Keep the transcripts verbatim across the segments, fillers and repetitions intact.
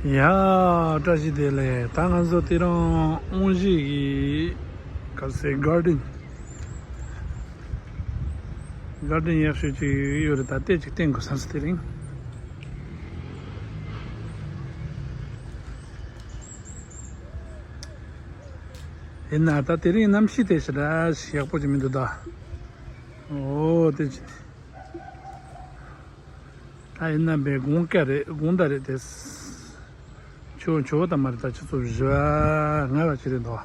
ཡ། བཀྲ་ཤིས་བདེ་ལེགས། ད་ང་ཚོ་དེ་རིང་དབང་གཞིས་ཀྱི་ག་ཟེ་གར་ཌེན། གར་ཌེན་ཡག་ཤོས་ཅིག་ཡོད་རེད། ད་ལྟའི་ཅིག་བསྟན་དགོས་བསམ་སོང་དེ་རིང་། ཡིན་ན་ད་དེ་རིང་གནམ་གཤིས་དེ་ཞེ་དྲག་ཡག་པོ་ཅིག་མི་འདུག་ད། འོ་དེ་ཅི། ད་ཡིན་ན་བའི་དགོང་ཀ་རེད། དགོང་ཟླ་རེད་དེ། ཆུ་ཆུ་བོ་དང་མ་རེད། ད་ཆུ་ཚོད་བཞི་པ་ལྔ་པ་ཅིག་རེད་འདུག་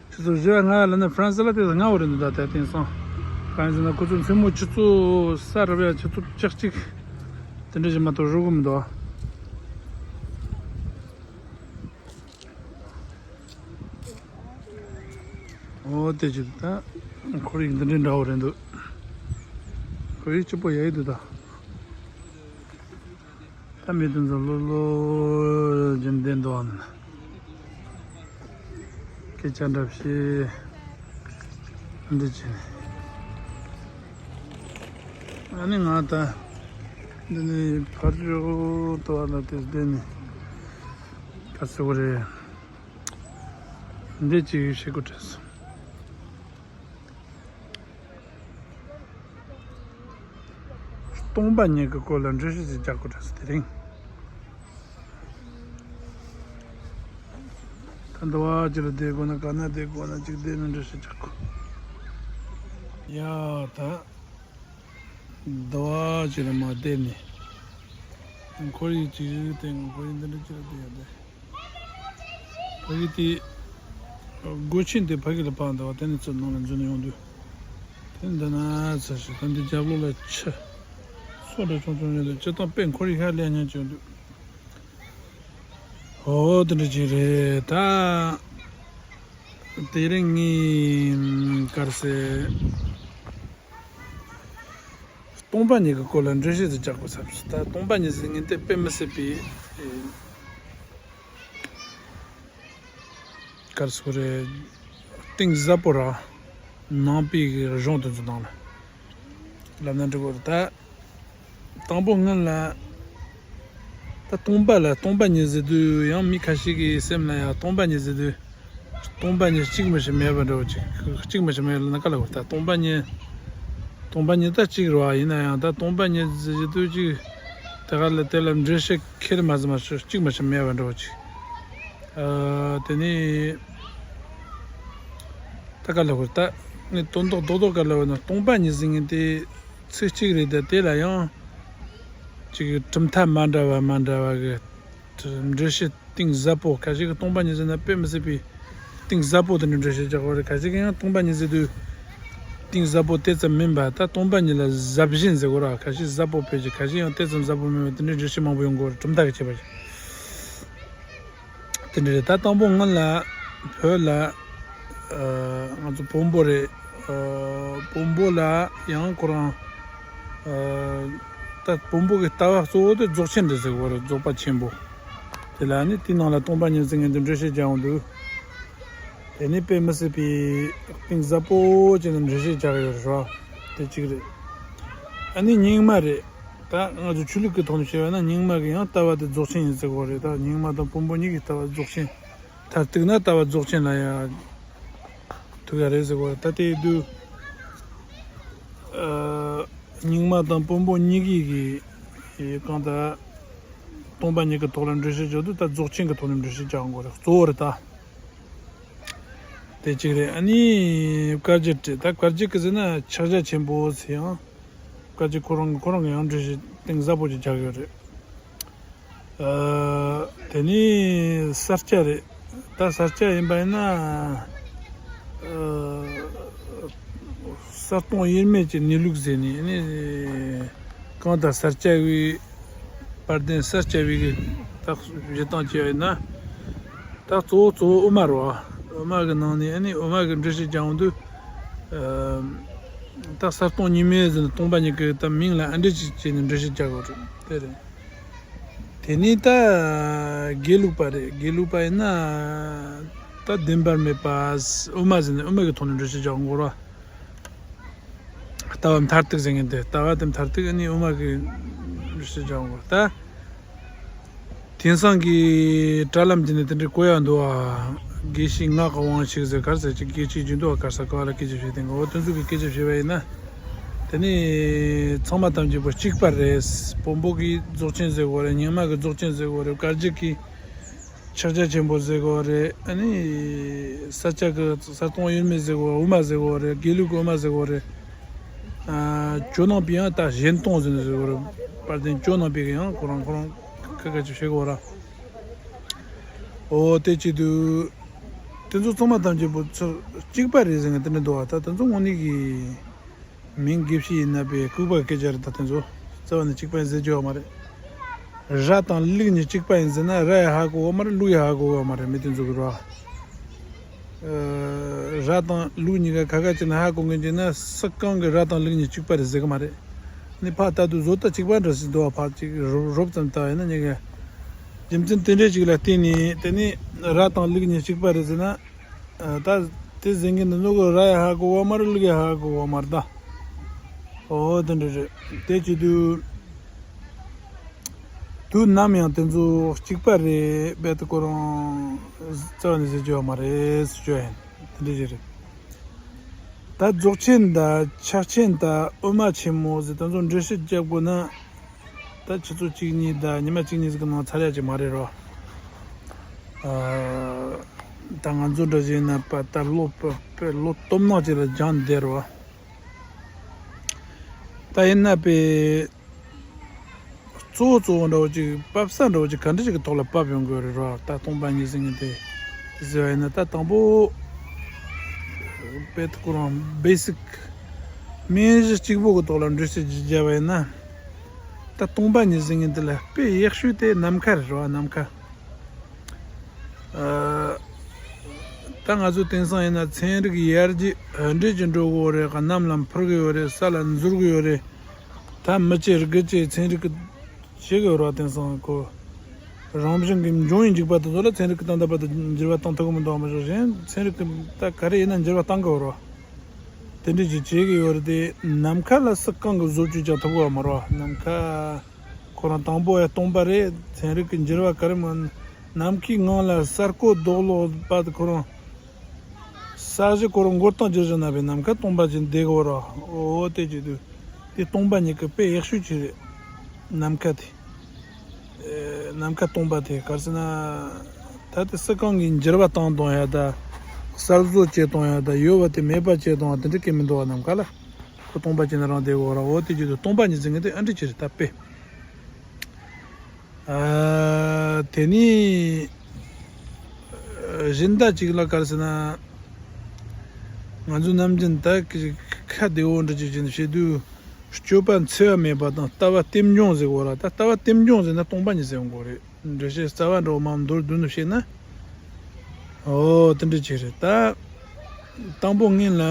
ཆུ་ཚོད་བཞི་པ་ལྔ་པ་ལ་ནི་ཧྥ་རན་སི་ལ་དེ་ལྔ་པ་རེད་འདུག་ད་དེ་དེང་སང་། གང་ཡིན་ཟེར་ན་ཁོ་ཚོ་མཚན་མོ་ཆུ་ཚོད་ས་རུབ་ཡ་ཆུ་ཚོད་བཅུ་གཅིག་དེ་འདྲ་ཞིག་མ་གཏོགས་རུབ་གི་མི་འདུག་འོ་དེ་ཅིག་ད་ཁོར་ཡུག་འདི་འདྲའི་འདྲ་བོ་རེད་འདུག་ཁོར་ཡུག་སྐྱིད་པོ་ཡག་ཡོད་འདུག་ད། ད་མི་དེ་ཚོ་ལོ་ལོ་རྒྱུན་ལྡན་འདུག་ཨ། སྐད་ཆ་འདྲ་བཤད་འདི་བྱས་ནས། ཨ་ནི་ང་ད་འདི་ནས་ཕར་ཕྱོགས་དུ་བ་ལ་དེ་བསྡད་ནས་ག་ཟེར་བ་རེད། འདི་ཅིག་བཤད་དགོས་དྲན་སོང་། སྟོང་པ་ཉིད་ཀྱི་སྐོར་ལ་འགྲེལ་བཤད་ཅིག་རྒྱག་དགོས་དྲན་སོང་དེ་རིང་། ད་འདི་བ་ཅིག་ལ་བསྡད་དགོས་ན། ག་ན་བསྡད་དགོས་ན་ཅིག་བསྡད་ནས་འགྲེལ་བཤད་རྒྱག་དགོས། ཡ་ད། འདི་བ་ཅིག་ལ་མ་བསྡད་ནས། ཁོར་ཡུག་ཅིག་སྟེང་ཁོར་ཡུག་འདི་འདྲ་ཅིག་ལ་བསྡད་ཡ་བསྡད། ཕ་གི་དེ། སྒོ་ཆེན་དེ་ཕ་གི་ལ་ཕར་འདི་བ་དེ་ནས་ཚུར་ནང་ལ་འཛུལ་ནས་ཡོང་དུས། དེ་འདི་ན་ཚ་ཞིག་ད་འདི་རྒྱབ་ལོགས་ལ་ཆུ། སོ་འདྲ་ཆུང་ཆུང་ཡོད་འདུག་སྤྱིར་བཏང་དཔེ་ཁོར་ཡུག་ཧ་ལས་ཉན་གྱི་ཡོད་འདུག་ཨོ་དེ་འདྲ་ཅིག་རེད་ད། དེ་རིང་ངས་ག་རེ་ཟེར། སྟོང་པ་ཉིད་ཀྱི་སྐོར་ལ་འགྲེལ་བཤད་ཅིག་རྒྱག་དགོས་བསམ་སོང་། ད་སྟོང་པ་ཉིད་ཟེར་མཁན་དེ་དཔེ་མི་སྲིད་པའི། ག་རེ་ཟེར་དགོས་རེད། གཏིང་ཟབ་པོ་ར། ནང་པའི་གི་གཞུང་དེ་ཚོ་ནང་ལ་ལབ་ན་འགྲིག་གི་རེད་ད། དང་པོ་སྔོན་ལ། ད་སྟོང་པ་ལ་སྟོང་པ་ཉིད་ཟེར་དུས་ཡང་མི་ཁ་ཤས་ཀྱི་སེམས་ལ་ཡང་སྟོང་པ་ཉིད་ཟེར་དུས། སྟོང་པ་ཉིད་གཅིག་མི་ཤེས་མེད་པ་འདྲ་བོ་ཅིག་གཅིག་མི་ཤེས་མེད་ལ་ན་ག་ལ་བར་ད་སྟོང་པ་ཉིད། སྟོང་པ་ཉིད་ད་གཅིག་རེད་བ། ཡིན་ན་ཡང་ད་སྟོང་པ་ཉིད་ཟེར་དུས་ཅིག་དེ་ག་ལ་དེ་ལ་འགྲེལ་བཤད་ཁྱེར་མ་ཟིན་མ་ཤོད་གཅིག་མི་ཤེས་མེད་པ་འདྲ་བོ་ཅིག་ཨ། དེ་ནས་ད་ག་ལ་བར་ད་ངས་དོན་དག་རྡོག་རྡོག་ག་ལ་བར་ན་སྟོང་པ་ཉིད་ཟེར་མཁན་དེ་ཚིག་གཅིག་རེད། ད་དེ་ལ་ཡང་ཅིག་གྲུབ་མཐའ་མ་འདྲ་བ་མ་འདྲ་བ་གི་འགྲེལ་བཤད་གཏིང་ཟབ་པོ། ཁ་ཤས་ཀྱིས་སྟོང་པ་ཉིད་ཟེར་ན་དཔེ་མི་སྲིད་པའི་གཏིང་ཟབ་པོ་དེ་འདྲ་འགྲེལ་བཤད་རྒྱག་གི་རེད། ཁ་ཤས་ཀྱིས་ཡང་སྟོང་པ་ཉིད་ཟེར་དུས་གཏིང་ཟབ་པོ་དེ་ཙམ་མིན་པ། ད་སྟོང་པ་ཉིད་ལ་ཟབ་ཞེན་ཟེར་གོ་ར། ཁ་ཤས་ཟབ་པོ་ཕལ་ཆེར། ཁ་ཤས་ཡང་དེ་ཙམ་ཟབ་པོ་མིན་པ། དེ་འདྲའི་འགྲེལ་བཤད་མང་པོ་ཡོང་གི་ཡོད་རེད། གྲུབ་མཐའ་གི་ཁྱད་པར་གྱིས། དེ་འདྲ་རེད། ད་དང་པོ་སྔོན་ལ་བོད་ལ་ཨ། ང་ཚོ་བོན་པོ་རེད། ཨ། བོན་པོ་ལ་ཡང་ཁོ་རང་ཨ། ད་བོན་པོ་གི་ལྟ་བ་གཙོ་བོ་དེ་རྫོགས་ཆེན་རེད་ཟེར་གོ་རེད། རྫོགས་པ་ཆེན་པོ། དེ་ལ་ནི་དེའི་ནང་ལ་སྟོང་པ་ཉིད་ཟེར་མཁན་དེ་འགྲེལ་བཤད་རྒྱག་ཡོང་དུས། དེ་ནི་དཔེ་མི་སྲིད་པའི་གཏིང་ཟབ་པོ་ཅིག་ནས་འགྲེལ་བཤད་རྒྱག་ཡོད་རེད་བ། དེ་གཅིག་རེད། ཨ་ནི་རྙིང་མ་རེད། ད་ང་ཚོ་ཆོས་ལུགས་ཀྱི་ཐོག་ནས་བཤད་པ་ན་རྙིང་མ་གི་ཡང་ལྟ་བ་དེ་རྫོགས་ཆེན་ཡིན་ཟེར་གོ་རེད། ད་རྙིང་མ་དང་བོན་པོ་གཉིས་ཀྱི་ལྟ་བ་རྫོགས་ཆེན། མཐར་ཐུག་ན་ལྟ་བ་རྫོགས་ཆེན་ལ་ཡང་ཐུག་ཡ་རེད་ཟེར་གོ་རེད། ད་དེ་དུས་ཨ། རྙིང་མ་དང་བོན་པོ་གཉིས་ཀྱིས་གི་གང་ལྟར་སྟོང་པ་ཉིད་ཀྱི་ཐོག་ལ་འགྲེལ་བཤད་རྒྱག་དུས་ད་རྫོགས་ཆེན་གྱི་ཐོག་ནས་འགྲེལ་བཤད་རྒྱག་དགོས་རེད། གཙོ་བོ་རེད་ད། དེ་གཅིག་རེད། ཨ་ནི་བཀའ་བརྒྱུད་རེད། ད་བཀའ་བརྒྱུད་ཀྱི་ཟེར་ན་ཕྱག་རྒྱ་ཆེན་པོ་ཟེར་ཡང་། བཀའ་བརྒྱུད་ཁོ་རང་གི་ཁོ་རང་གི་ཡང་འགྲེལ་བཤད་གཏིང་ཟབ་པོ་ཅིག་རྒྱག་ཡོད་རེད། ཨ། དེ་ནས་ས་སྐྱ་རེད། ད་ས་སྐྱ་ཡིན་པ་ཡིན་ན། ཨ། གསལ་སྟོང་དབྱེར་མེད་ཀྱི་གནས་ལུགས་ཟེར་ནས་ནི། གང་ལྟར་ས་སྐྱ་པའི་དཔལ་ལྡན་ས་སྐྱ་པའི་གི་ད་བཞེད་སྟངས་བྱས་པ་ཡིན་ན། ད་གཙོ་བོ་གཙོ་བོ་དབུ་མ་རེད་བ། དབུ་མ་གི་ནང་ནས་ཨ་ནི་དབུ་མ་གི་འགྲེལ་བཤད་རྒྱག་ཡོང་དུས། ཨ། ད་གསལ་སྟོང་གཉིས་མེད་ཟེར་ནས་སྟོང་པ་ཉིད་ཀྱི་ད་མིང་ལ་ཨ་འགྲེལ་ཅིག་བྱས་ནས་འགྲེལ་བཤད་རྒྱག་དགོས་རེད། དེ་རེད། དེ་ནས་ད་དགེ་ལུགས་པ་རེད། དགེ་ལུགས་པ་ཡིན་ན་ད་བདེན་པར་མེད་པ། དབུ་མ་ཟེར་ནས་དབུ་མ་གི་ཐོག་ནས་འགྲེལ་བཤད་རྒྱག་དགོས་རེད། ལྟ་བ་མཐར་ཐུག་ཟེར་མཁན་དེ། ལྟ་བ་དེ་མཐར་ཐུག་ཨ་ནི་དབུ་མ་གི་འགྲེལ་བཤད་རྒྱག་དགོས་རེད་ད། དེང་སང་གི་དྲ་ལམ་གྱི་ནི་དེ་འདྲའི་གོ་ཡག་འདུག་ཨ། དགེ་བཤེས་ངག་གི་དབང་ཕྱུག་ཟེར་གར་ཟེར་ཅིག་དགེ་བཤེས་ཀྱི་འདུག་ཨ། གར་ས་ག་བ་ལ་སྐད་ཆ་བཤད་དེ་འོ་དེ་ཚོ་གི་སྐད་ཆ་བཤད་པ་ཡིན་ན། དེ་ནི་ཚང་མ་ཐམས་ཅད་པོ་གཅིག་པ་རེད། བོན་པོ་གི་རྫོགས་ཆེན་ཟེར་གོ་རེད། རྙིང་མ་གི་རྫོགས་ཆེན་ཟེར་གོ་རེད། བཀའ་བརྒྱུད་ཀྱི་ཕྱག་རྒྱ་ཆེན་པོ་ཟེར་གོ་རེད། ཨ་ནི་ས་སྐྱ་གི་ས་སྟོང་ཡོད་མེད་ཟེར་གོ་རེད། དབུ་མ་ཟེར་གོ་རེད། དགེ་ལུགས་ཀྱི་དབུ་མ་ཟེར་གོ་རེད། ཨ་ཇོ་ནང་པའི་ཡང་ད་གཞན་སྟོང་ཟེར་ནས་ཟེར་གོ་རེད། དཔལ་ལྡན་ཇོ་ནང་པའི་གི་ཡང་ཁོ་རང་ཁོ་རང་ཁ་ཁ་ཅིག་བཤད་གོ་ར། འོ་དེ་བྱེད་དུས་དེ་ཚོ་ཚང་མ་ཐམས་ཅད་པོ་ཚུར་གཅིག་པ་རེད་ཟེར་ནས་དེ་འདྲ་འདུག་བ། ད་དེ་ཚོ་དངོས་གནས་ཀྱི་མིང་དགེ་བཤེས་ཡིན་ན་པའི་ལྐུགས་པ་སྐད་ཆ་རེད། ད་དེ་ཚོ་རྩ་བ་ནས་གཅིག་པ་ཡིན་ཟེར་རྒྱུ་ཡོད་མ་རེད། ར་དང་ལུག་གཉིས་གཅིག་པ་ཡིན་ཟེར་ན་ར་ཡ་ཧ་གོ་གོ་མ་རེད། ལུག་ཡ་ཧ་གོ་གོ་མ་རེད། མི་དེ་ཚོ་གི་ར། ཨ་ར་དང་ལུག་གཉིས་ཀ་ཁ་ཁ་བྱས་ན་ཧ་གོ་མཁན་ཅིག་ན་སུ་གང་གི་ར་དང་ལུག་གཉིས་གཅིག་པ་རེད་ཟེར་གི་མ་རེད། ནི་ཕ་ད་དུ་བཟོ་ལྟ་གཅིག་པ་འདྲ་ཞིག་འདུག་བ། ཕ་གཅིག་རོབ་རོབ་ཙམ་ལྟ་ཡིན་ན་ཉེ་གི་རྒྱུ་མཚན་དེ་འདྲས་ཅིག་ལ་བརྟེན་ནས་དེ་ནི་ར་དང་ལུག་གཉིས་གཅིག་པ་རེད་ཟེར་ན། ཨ་ད་དེ་ཟེར་མཁན་འདི་ནོ་གི་ར་ཡ་ཧ་གོ་བ་མ་རེད། ལུག་ཡ་ཧ་གོ་བ་མ་རེད་ད། འོ་དེ་འདྲ་རེད། དེ་བྱེད་དུས། དུས་ནམ་ཡང་དེ་ཚོ་གཅིག་པ་རེད་པས་དེ་ཁོ་རང་རྩ་བ་ནས་ཟེར་རྒྱུ་ཡོད་མ་རེད་ཟེར་རྒྱུ་ཡིན། དེ་འདྲ་ཞིག་རེད། ད་རྫོགས་ཆེན་དང་ཕྱག་ཆེན་དང་དབུ་མ་ཆེན་མོ་ཟེར་དེ་ཚོ་འགྲེལ་བཤད་རྒྱབ་དགོས་ན། ད་ཆུ་ཚོད་གཅིག་གཉིས་དང་ཉི་མ་གཅིག་གཉིས་ཟིག་གི་ནང་ཚར་ཡ་ཅིག་མ་རེད་རོ། ཨ་ད་ང་ཚོ་འདྲ་ཞིག་ཡིན་ན་པ་ད་ལོ་པ་པ་ལོ་སྟོང་ནག་ཅིག་ལ་སྦྱངས་བསྡད་རོ། ད་ཡིན་ན་པའི་གཙོ་བོ་གཙོ་བོ་འདྲ་བོ་ཅིག་བབས་ས་འདྲ་བོ་ཅིག་ག་འདྲ་ཅིག་གི་ཐོག་ལ་བབས་ཡོང་དགོས་རེད་རོ། ད་སྟོང་པ་ཉིད་ཟེར་མཁན་དེ་ཟེར་བ་ཡིན་ན། ད་དང་པོ་དཔེ་ཁོ་རང་བེ་སིག་རྨང་གཞི་གཅིག་པོ་གི་ཐོག་ལ་འགྲེལ་བཤད་ཅིག་བརྒྱབ་པ་ཡིན་ན། ད་སྟོང་པ་ཉིད་ཟེར་མཁན་དེ་ལ་དཔེ་ཡག་ཤོས་དེ་ནམ་མཁའ་རེད་རོ། ནམ་མཁའ། ཨ་ད་ང་ཚོ་དེང་སང་ཡིན་ན་ཚན་རིག་ཡར་རྒྱས་ཧ་འདྲེ་ཅིག་འགྲོ་གི་ཡོད་རེད། གནམ་ལ་འཕུར་གི་ཡོད་རེད། ས་ལ་འཛུལ་གི་ཡོད་རེད། ད་མི་བྱེད་དགུ་བྱེད་ཚན་རིག་གི་བྱེད་གི་ཡོད་རེད་བ། དེང་སང་ཁོ་རང་བཞིན་གྱི་འབྱུང་བའི་འཇིགས་པ་དེ་ཚོ་ལ་ཚན་རིག་གི་ད་ལྟ་བར་དུ་འགྱུར་བ་བཏང་ཐུབ་གི་མི་འདུག་བ། མ་གཞི་གཞན་ཚན་རིག་གི་ད་ག་རེ་ཡིན་ན་འགྱུར་བ་བཏང་གི་ཡོད་རེད་བ། དེ་འདྲ་ཅིག་བྱེད་གི་ཡོད་རེད་དེ། ནམ་མཁའ་ལ་སུ་གང་གི་བཟོ་བཅོས་རྒྱག་ཐུབ་གི་ཡོད་མ་རེད་བ། ནམ་མཁའ། ཁོ་རང་དང་པོ་ཡང་སྟོང་པ་རེད། ཚན་རིག་གི་འགྱུར་བ་ག་རེ་མིན། ནམ་མཁའི་ངང་ལ་གསར་བཀོད་རྡོ་སློག་པ་དེ་ཁོ་རང་ས་གཞི་ཁོ་རང་མགོ་རྟིང་བརྗེ་བཞག་ན་བས་ནམ་མཁའ་སྟོང་པ་ཅིག་བསྡད་དགོས་ར། འོ་དེ་བྱེད་དུས་དེ་སྟོང་པ་ཉིད་ཀྱི་དཔེ་ཡག་ཤོས་ཅིག་རེད། ནམ་མཁའ་དེ། ཨེ་ནམ་མཁའ་སྟོང་པ་དེ་ག་རེ་ཟེར་ན། ད་དེ་སུ་གང་གིས་འགྱུར་བ་བཏང་གཏོང་ཡ་ད། གསར་བཟོ་བྱེད་གཏོང་ཡ་ད། ཡོད་པ་དེ་མེད་པ་བྱེད་གཏོང་ཡ་དེ་འདྲ་གི་མི་འདུག་བ། ནམ་མཁའ་ལ་ཁོ་སྟོང་པ་ཅིག་ན་རང་བསྡད་དགོས་ར། འོ་དེ་བྱེད་དུས་སྟོང་པ་ཉིད་ཟེར་མཁན་དེ་ཨ་འདྲ་ཅིག་རེད་ད་དཔེ། ཨ་དེ་ནི་གཞན་དག་ཅིག་ལ་ག་རེ་ཟེར་ན། ང་ཚོ་ནམ་རྒྱུན་ད་ཁ་བདེ་བོ་འདྲ་ཅིག་བྱས་ནས་བཤད་དུས། སྤྱོད་པ་འཚེ་བ་མེད་པ་དང་ལྟ་བ་རྟེན་འབྱུང་ཟེར་གོ་ར། ད་ལྟ་བ་རྟེན་འབྱུང་ཟེར་ན་སྟོང་པ་ཉིད་ཟེར་དགོས་རེད། འགྲེལ་བཤད་རྩ་བ་འདྲ་བོ་མ་མདོར་བསྡུས་ནས་བཤད་ན། ཨོ་དེ་འདྲ་ཅིག་རེད་ད། དང་པོ་ངེད་ལ་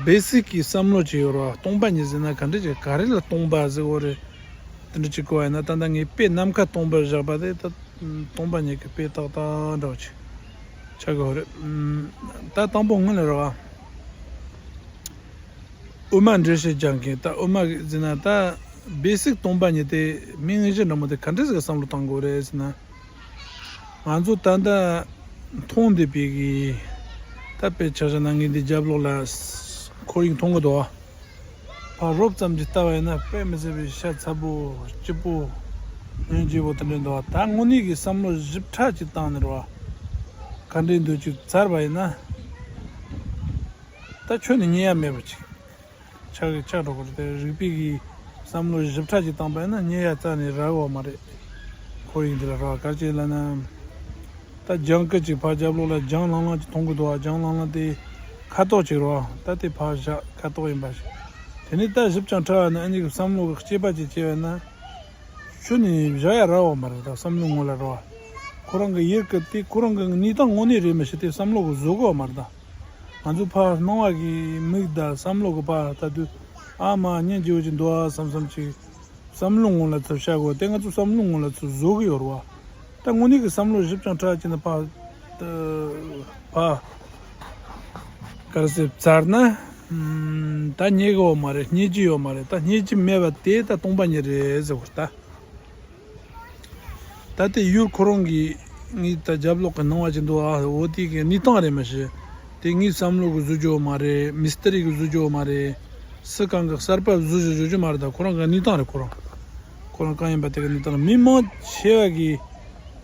བེ་སིག་གི་བསམ་བློ་ཅིག་ཡོད་ར། སྟོང་པ་ཉིད་ཟེར་ན་ག་འདྲ་ཅིག་ག་རེ་ལ་སྟོང་པ་ཟེར་གོ་རེད། དེ་འདྲ་ཅིག་གོ་བ་ཡིན་ན་ད་ལྟ་ངས་དཔེ་ནམ་མཁའ་སྟོང་པར་བཞག་པ་དེ་ད་སྟོང་པ་ཉིད་ཀྱི་དཔེ་ཏག་ཏག་འདྲ་བོ་ཅིག་ཆགས་ཀྱི་ཡོད་རེད། ད་དང་པོ་ངེད་ལ་ར། དབུ་མ་འགྲེལ་བཤད་རྒྱག་མཁན། ད་དབུ་མ་ཟེར་ན་ད་བེ་སིག་སྟོང་པ་ཉིད་དེ་རྨང་གཞི་འདྲ་མོ་དེ་ག་འདྲ་ཟིག་བསམ་བློ་བཏང་དགོས་རེད་ཟེར་ན། ང་ཚོ་ད་ལྟ་མཐོང་བསྡད་པའི་གི་ད་དཔེ་ཆ་བཞག་ན་ངས་འདི་རྒྱབ་ལོགས་ལ་ཁོར་ཡུག་མཐོང་གི་འདུག་བ། ཕར་རོབ་ཙམ་གྱིས་ལྟ་བ་ཡིན་ན་དཔེ་མི་སྲིད་པའི་ཤ་ཚ་པོ་སྐྱིད་པོ་སྙིང་རྗེ་པོ་དེ་འདྲ་འདུག་བ། ད་དངོས་གནས་ཀྱི་བསམ་བློ་ཞིབ་ཕྲ་ཅིག་བཏང་ནས་རེད་བ། ག་འདྲའི་འདུག་ཅིག་བཙལ་བ་ཡིན་ན། ད་ཁྱོན་ནས་རྙེད་ཡ་མེད་པ་ཅིག་ཆགས་ཆགས་འགྲོ་གི་རེད་དེ། རིག་པའི་གི་བསམ་བློ་ཞིབ་ཕྲ་ཅིག་བཏང་པ་ཡིན་ན་རྙེད་ཡ་རྩ་ནས་རག་གི་ཡོད་མ་རེད། ཁོར་ཡུག་འདི་ལ་རག་ག་ཅེ་ལབ་ན། ད་ལྗང་ཁུ་ཅིག་ཕར་རྒྱབ་ལོགས་ལ་ལྗང་ལང་ལང་ཅིག་མཐོང་གི་འདུག་བ། ལྗང་ལང་ལང་དེ་ཁ་དོག་ཅིག་རེད་བ། ད་དེ་ཕར་བཞག་ཁ་དོག་ཡིན་པ་ཞིག་དེ་ནས་ད་ཞིབ་ཅིང་ཕྲ་བ་ནི་ཨ་ནི་གི་བསམ་བློ་གི་དཔྱད་པ་ཅིག་བྱས་པ་ན། ཁྱོན་ནས་བཞག་ཡ་རག་བ་མ་རེད། ད་བསམ་བློ་ངོ་ལ་རག་བ། ཁོ་རང་གི་ཡུལ་གི་དེ་ཁོ་རང་གི་གནས་སྟངས་དངོས་གནས་རེད་མི་ཤེས་ཏེ་བསམ་བློ་གི་བཟོ་གི་ཡོད་མ་རེད་ད། ང་ཚོ་ཕར་སྣང་བ་གི་མིག་དང་བསམ་བློ་གི་ཕར་ལྟ་དུས་ཨ་མ་སྙིང་རྗེ་བོ་ཅིག་འདུག་ཨ་བསམ་བསམ་ཅིག་བསམ་བློ་ངོ་ལ་ཚུར་བཞག་དགོས་དེ་ང་ཚོ་བསམ་བློ་ངོ་ལ་ཚུར་བཟོ་གི་ཡོད་རེད་བ། ད་དངོས་གནས་ཀྱི་བསམ་བློ་ཞིབ་ཅིང་ཕྲ་ཅིག་ནི་ཕ། ཕ། ག་རེ་ཟེར་བཙལ་ན། ཨམ། ད་རྙེད་གི་ཡོད་མ་རེད། རྙེད་ཀྱི་ཡོད་མ་རེད། ད་རྙེད་ཀྱི་མེད་པ་དེ་ད་སྟོང་པ་ཉིད་རེད་ཟེར་བ་ད། ད་ ད་དེ་ཡུལ་ཁོ་རང་གི་ངའི་ད་རྒྱབ་ལོགས་ཀྱི་སྣང་བ་ཅིག་འདུག་ཨ། འོ་དེ་གི་གནས་སྟངས་རེད་མི་ཤེས། དེ་ངའི་བསམ་བློ་གི་བཟོ་རྒྱུ་མ་རེད། མི་སྟེར་གི་བཟོ་རྒྱུ་མ་རེད། སུ་གང་གི་གསར་པ་བཟོ་རྒྱུ་བཟོ་རྒྱུ་མ་རེད། ད་ཁོ་རང་གི་གནས་སྟངས་རེད། ཁོ་རང་ཁོ་རང་གང་ཡིན་པ་དེ་གི་གནས་སྟངས་རེད། མི་མང་ཆེ་བ་གི་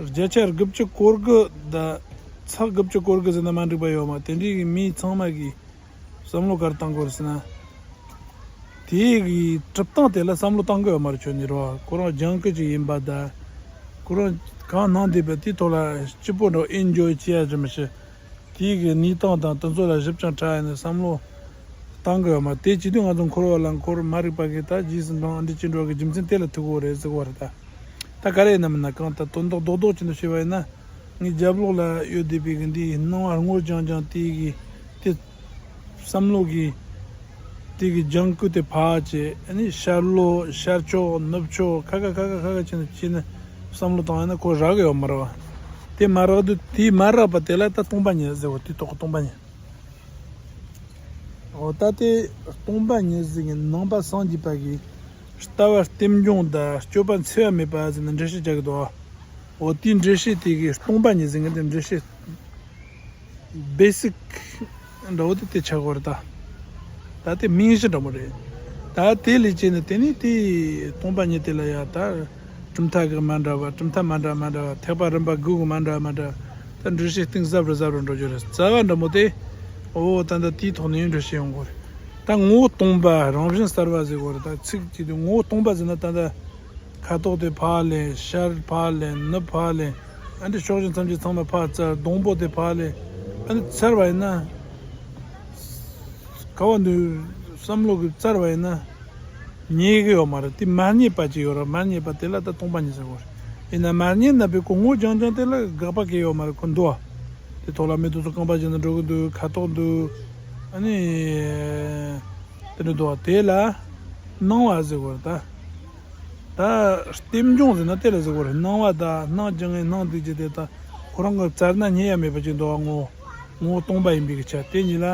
བརྒྱ་ཆ་དགུ་བཅུ་གོ་དགུ་ད་ཚེག་དགུ་བཅུ་གོ་དགུ་ཟེར་ན་མ་འགྲིག་པ་ཡོད་མ། དེ་འདྲའི་གི་མི་ཚང་མ་གི་བསམ་བློ་ག་རེ་བཏང་དགོས་རེད་ཟེར་ན། དེའི་གི་གྲུབ་སྟངས་དེ་ལ་བསམ་བློ་བཏང་གི་ཡོད་མ་རེད། ཁྱོད་ནི་རོ། ཁོ་རང་ལྗང་ཁུ་ཅིག་ཡིན་པ་དང་། ཁོ་རང་གང་གནང་བསྡད་པ་དེའི་ཐོག་ལ་སྐྱིད་པོ་འདྲ་ཨེན་ཇོའི་བྱེད་ཡ་ཅིག་མི་ཤེས། དེའི་གི་གནས་སྟངས་དང་དེ་ཚོ་ལ་ཞིབ་ཅིང་ཕྲ་ཡིན་ན་བསམ་བློ་བཏང་གི་ཡོད་མ་རེད། དེ་བྱེད་དུས་ང་ཚོ་འཁོར་བ་ལ་འཁོར་མ་རིག་པ་གི་ད་རྗེས་སུ་འབྲང་འདི་ཅི་འགྲོ་གི་རྒྱུ་མཚན་དེ་ལ་ཐུག་གི་རེད་ཟེར་གི་རེད་ད། ད་ག་རེ་ཡིན་ན་མིན་ན་གང་ལྟར་དོན་དག་རྡོག་རྡོག་ཅིག་འདི་བཤད་པ་ཡིན་ན། ངའི་རྒྱབ་ལོགས་ལ་ཡོད་བསྡད་པའི་གི་འདིའི་སྣང་བ་སྔོ་ལྗང་ལྗང་དེའི་གི་དེ་བསམ་བློ་གི་དེ་གི་ལྗང་ཁུ་དེ་ཕར་བྱས། ཨ་ནི་ཤར་ལྷོ་ཤར་ཕྱོགས་ནུབ་ཕྱོགས་ཁ་ཁ་ཁ་ཁ་ཁ་ཁ་བྱས་ནས་བྱས་ནས་བསམ་བློ་བཏང་ཡིན་ན་ཁོ་རག་གི་ཡོད་མ་རེད་བ། དེ་མ་རག་དུས་དེ་མ་རག་པ་དེ་ལ་ད་སྟོང་པ་ཉིད་ཟེར་བ་དེ་ཐོག་གི་སྟོང་པ་ཉིད། འོ་ད་དེ་སྟོང་པ་ཉིད་ཟེར་གི་ནང་པ་སངས་རྒྱས་པ་གི་ལྟ་བ་རྟེན་འབྱུང་དང་སྤྱོད་པ་འཚེ་བ་མེད་པ་ཟེར་ནས་འགྲེལ་བཤད་རྒྱག་གི་འདུག་འོ་དེའི་འགྲེལ་བཤད་དེ་གི་སྟོང་པ་ཉིད་ཟེར་གི་དེ་འགྲེལ་བཤད་བེ་སིག་འདྲ་བོ་དེ་དེ་ཆགས་ཀྱི་ཡོད་རེད་ད། ད་དེ་རྨང་གཞི་འདྲ་མོ་རེད། ད་དེ་ལས་བྱས་ནས་དེ་ནས་དེ་སྟོང་པ་ཉིད་དེ་ལ་ཡ་ད། གྲུབ་མཐའ་གི་མ་འདྲ་བ། གྲུབ་མཐའ་མ་འདྲ་མ་འདྲ་བ། ཐེག་པ་རིམ་པ་དགུ་གི་མ་འདྲ་མ་འདྲ་བ། ད་འགྲེལ་བཤད་གཏིང་ཟབ་རུ་ཟབ་རུ་འགྲོ་རྒྱུ་རེད། རྩ་བ་འདྲ་མོ་དེ། འོ་ད་ད་དེའི་ཐོག་ནས་འགྲེལ་བཤད་ཡོང་དགོས་རེད། ད་ངོ་བོ་སྟོང་པ་རང་བཞིན་གསལ་བ་ཟེར་དགོས་རེད། ད་ཚིག་གཅིག་དེ་ངོ་བོ་སྟོང་པ་ཟེར་ན་ད་ད། ཁ་དོག་དེ་ཕར་ལེན། ཤར་ཕར་ལེན། ནུབ་ཕར་ལེན། ཨ་འདི་ཕྱོགས་བཞི་མཚམས་བརྒྱད་ཚང་མ་ཕར་བཙལ། སྡོང་པོ་དེ་ཕར་ལེན། ཨ་འདི་འཚར་བ་ཡིན་ན། ག་བ་འདི་བསམ་བློ་གི་བཙལ་བ་ཡིན་ན། རྙེད་གི་ཡོད་མ་རེད། དེ་མ་རྙེད་པ་ཅིག་ཡོད་རེད། མ་རྙེད་པ་དེ་ལ་ད་སྟོང་པ་ཉིད་ཟེར་གོ་རེད། ཡིན་ན་མ་རྙེད་ན་བས་ཁོ་སྔོ་ལྗང་ལྗང་དེ་ལ་དགག་པ་གང་ཡང་ཡོད་མ་རེད། ཁོ་འདུག་བ། དེ་ཐོག་ལ་མི་དེ་ཚོ་རྐང་པ་བཞི་ནས་འགྲོ་གི་འདུག་ཁ་དོག་འདུག་ཨ་ནི། དེ་འདྲ་འདུག་བ། དེ་ལ་སྣང་བ་ཟེར་གོ་རེད་ད། ད་རྟེན་འབྱུང་ཟེར་ན་དེ་ལ་ཟེར་གོ་རེད། སྣང་བ་དང་སྣང་བགྱི་ངེས་སྣང་འདུས་བགྱི་དེ་དག་ཁོ་རང་གི་བཙལ་ན་རྙེད་ཡ་མེད་པ་ཅིག་འདུག་བ། ངོ་བོ་ངོ་བོ་སྟོང་པ་ཡིན་པའི་གི་ཆ་དེ་གཉིས་ལ་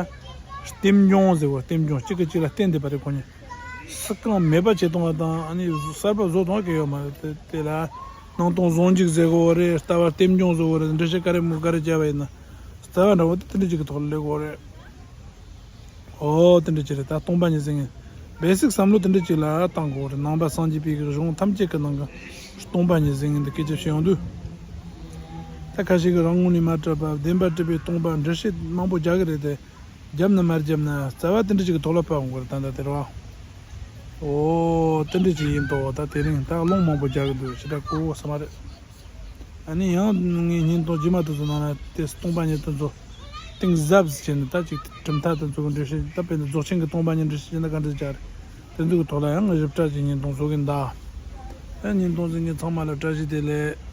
རྟེན་འབྱུང་ཟེར་གོ། རྟེན་འབྱུང་གཅིག་གིས་གཅིག་ལ་བརྟེན་བསྡད་པ་རེད། ཁོ་གཉིས་སུ་གང་མེད་པ་བྱེད་གཏོང་བ་དང་ཨ་ནི་གསར་པ་བཟོ་གཏོང་བ་གང་ཡང་ཡོད་མ་རེད། དེ་དེ་ལ་སྣང་སྟོང་ཟུང་འཇུག་ཟེར་གོ་རེད། ལྟ་བ་རྟེན་འབྱུང་ཟེར་གོ་རེད། འགྲེལ་བཤད་ག་རེ་མོ་ག་རེ་བྱས་པ་ཡིན་ན་རྩ་བ་འདྲ་བོ་དེ་དེ་འདྲ་ཅིག་གི་ཐོག་ལ་སླེབས་གོ་རེད། ཨོ་དེ་འདྲ་ཅིག་རེད། ད་སྟོང་པ་ཉིད་ཟེར་མཁན། བེ་སིག་བསམ་བློ་དེ་འདྲ་ཅིག་ལ་བཏང་དགོས་རེད། ནང་པ་སངས་རྒྱས་པའི་གི་གཞུང་ཐམས་ཅད་ཀྱི་ནང་གི་སྟོང་པ་ཉིད་ཟེར་མཁན་འདི་སྐད་ཆ་བཤད་ཡོང་དུས། ད་ཁ་ཤས་ཀྱིས་རང་ངོས་ནས་མ་གྲུབ་པ། བདེན་པར་གྲུབ་པའི་སྟོང་པ་འགྲེལ་བཤད་མང་པོ་རྒྱག་གི་རེད་དེ། བརྒྱབ་ན་མ་བརྒྱབ་ན་རྩ་བ་དེ་འདྲ་ཅིག་གི་ཐོག་ལ་ཕབ་ཡོང་དགོས་རེད། ད་ལྟ་དེ་རེད་བ། ཨོ་དེ་འདྲ་ཅིག་ཡིན་དོ། ད་དེ་རིང་ད་སློང་མང་པོ་རྒྱག་གི་འདུག་ཞེ་དྲག་གོ་བསམ་པ་རེད། ཨ་ནི་ཡང་ངའི་བརྙན་ཐུང་རྗེས་མ་དེ་ཚོ་ནང་ན་དེ་སྟོང་པ་ཉིད་དེ་ཚོ་གཏིང་ཟབ་ཟིག་བྱས་ནས། ད་ཅིག་གྲུབ་མཐའ་དེ་ཚོ་གི་འགྲེལ་བཤད། ད་དཔེར་ན་རྫོགས་ཆེན་གྱི་སྟོང་པ་ཉིད་འགྲེལ་བཤད་བྱས་ན་ག་འདྲ་ཅིག་རེད། དེ་ཚོ་གི་ཐོག་ལ་ཡང་ཞིབ་ཕྲ་ཅིག་བརྙན་ཐུང་བཟོ་གི་འདུག་ཨ་བརྙན་ཐུང་གཟིགས་མཁན་ཚང་མ་ལ་བཀྲ་ཤིས་བདེ་ལེགས།